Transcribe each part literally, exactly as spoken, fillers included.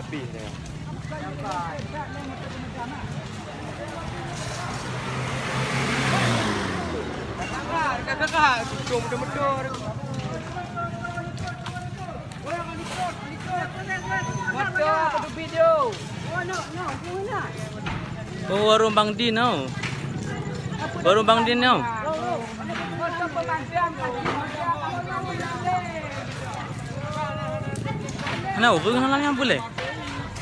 Tapi dia. Kakak, kakak, betul-betul. Oh, warung Bang Din, oh. Warung Bang Din, oh. Hana ureueng lam nyan boleh?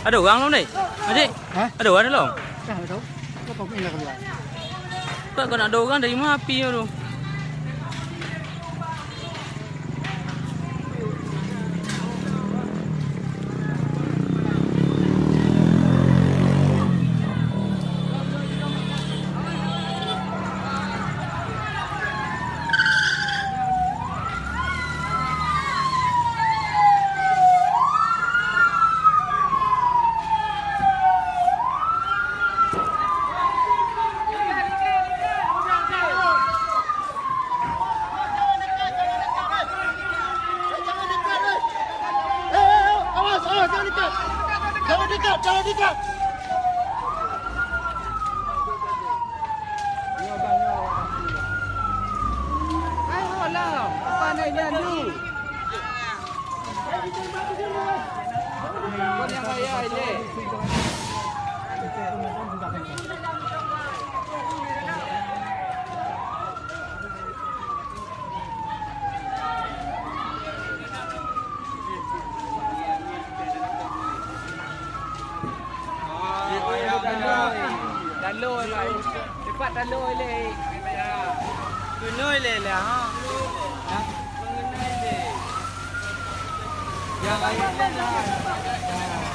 Ada orang lom, Dek? Adik? Hah? Ada orang lom? Dah, dah. Kau kau ingat keluar. Tak kau nak ada orang dari mana api tu? Jangan dekat, eh! Eh, eh, eh, awas, awas, jangan dekat! Jangan dekat, jangan dekat! Hai, ho lah! Apa nak nyan tu? Kau yang raya je. Taloe, Mak. Cepat taloe lé. Keunoe lé lah, ha. Ha? Yang lain.